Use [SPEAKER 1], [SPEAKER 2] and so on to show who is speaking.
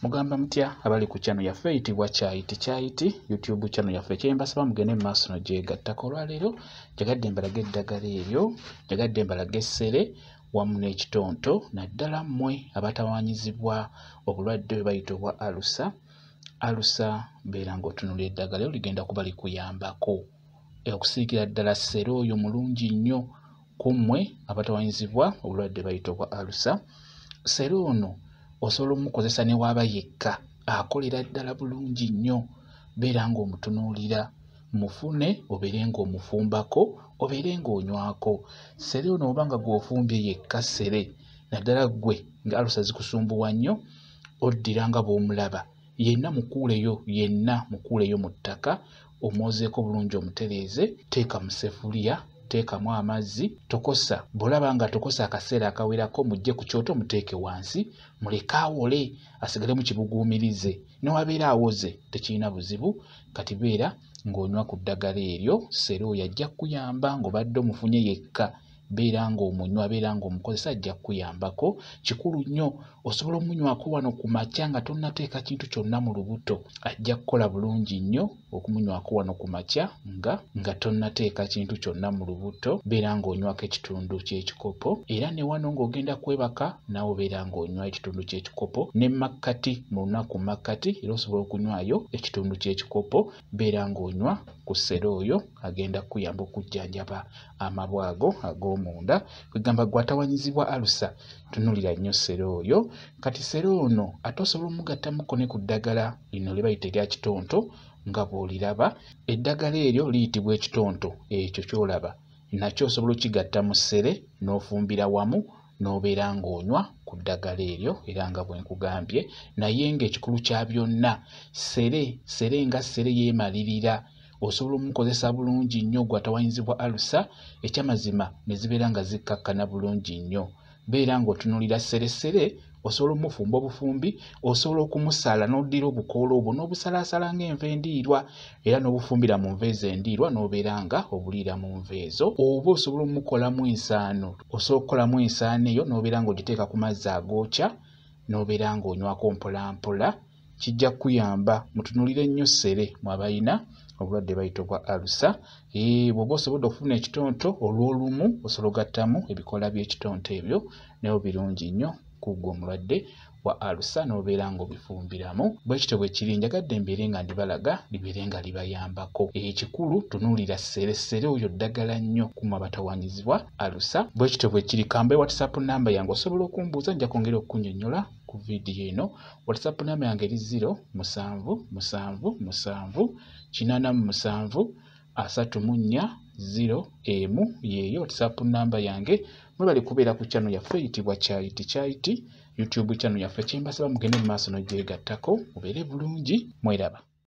[SPEAKER 1] Mugamba mutya abali ku channel yaffe eyitibwa Kyayiti Kyayiti YouTube channel yaffe. Kyembasaba mugende mu maaso n'ogyegattako. Olwaleero njagadde mbalage eddagala eryo, njagadde mbalage essere wamu n'ekitonto, naddala mmwe abatawaanyizibwa obulwadde bwe bayita obwa alusa. Alusa beera ng'otunuulira eddagala eryo ligenda kuba likuyambako okusiigira ddala ssere oyo mulungi nnyo ku mmwe abatawaanyizibwa obulwadde bayita obwa alusa. Ssere ono osobola omukozesa ne waaba yekka, akolera ddala bulungi nnyo. Beera ng'omutunuulira, mufune obeere ng'omufumbako, obeere ng'onywako. Ssere ono oba nga gw'ofumbye yekka ssere, naddala ggwe nga alusa zikusumbuwa nnyo, oddira nga bw'omulaba yenna mukuuleyo, yenna mukuuleyo mu ttaka, omwozeeko bulungi omutereeze, teeka mu ssefuliya, teekamu amazzi, tokosa. Bw'olaba nga tokosa akaseera akawerako, mujje ku kyoto muteeke wansi, muleke awole, asigale mu kibuguumirize. Ne wabeera awoze tekirina buzibu. Kati beera ng'onywa ku ddagala eryo, ssere oyo ajja kukuyamba ng'obadde omufunye yekka. Beera ng'omunywa, beera ng'omukozesa, ajja kukuyambako. Kikulu nnyo, osobola omunywako wano ku makya nga tonnateeka kintu kyonna mu lubuto. Ajja kukola bulungi nnyo okumunywako wano ku makya nga tonnateeka kintu kyonna mu lubuto. Beera ng'onywako ekitundu ky'ekikopo, era ne wano ng'ogenda kwebaka naawe obeera ng'onywa ekitundu ky'ekikopo, ne makkati mu lunaku makkati era osobola okunywayo ekitundu ky'ekikopo. Beera ng'onywa ku ssere oyo, agenda kukuyamba okujjanjaba amabwa ago ag'omunda. Kwegamba gwe atawanyizibwa alusa, tunuulira nnyo ssere oyo. Kati ssere ono ate osobola omugattamuko ne ku ddagala lino lye bayita erya kitonto nga bw'oliraba. Eddagala eryo liyitibwa ekitonto, ekyo ky'olaba nakyo osobola okigatta mu ssere n'ofumbira wamu n'obeera ng'onywa ku ddagala eryo, era nga bwe nkugambye. Naye ng'ekikulu kya byonna, ssere ssere nga ssere yeemalirira, osobola omukozesa bulungi nnyo gwe atawanyizibwa alusa, ekyamazima ne zibeera nga zikkakkana bulungi nnyo. Beera ng'otunuulira ssere ssere, osobola omufumba obufumbi, osobola okumusala n'oddira obukoola obwo n'obusalaasala ng'enva endiirwa, era n'obufumbira mu nva ezo endiirwa n'obeera nga obuliira mu nva ezo. Oba osobola omukolamu ensaano, osobola okukolamu ensaano eyo n'obeera ng'ogiteeka ku mazzi agookya n'obeera ng'onywako mpolampola, kijja kukuyamba. Mutunuulire nnyo ssere mwe abalina obulwadde bayita obwa alusa. Bw'oba osobodde okufuna ekitonto olw'olumu, osobola ogattamu ebikoola by'ekitonto ebyo, nayo birungi nnyo ku ggwe omulwadde wa alusa n'obeera ng'obifumbiramu. Bwe kityo bwe kiri, njagadde mbeere nga ndibalaga, libeere nga libayambako. Ekikulu tunuulira ssere ssere oyo ddagala nnyo ku mmwe abatawaanyizibwa alusa. Bwe kityo bwe kiri. Kambe WhatsApp namba yange, osobola okumbuuza, nja kwongera okukunnyonnyola ku vidiyo eno. WhatsApp namba yange eri 0 7 7 7 87 34 0 1, yeeyo WhatsApp namba yange. Mwebale kubeera ku channel yaffe eyitibwa Kyayiti Kyayiti YouTube channel yaffe. Kyembasaba mugende mu maaso n'ogyegattako, mubeere bulungi, mweraba.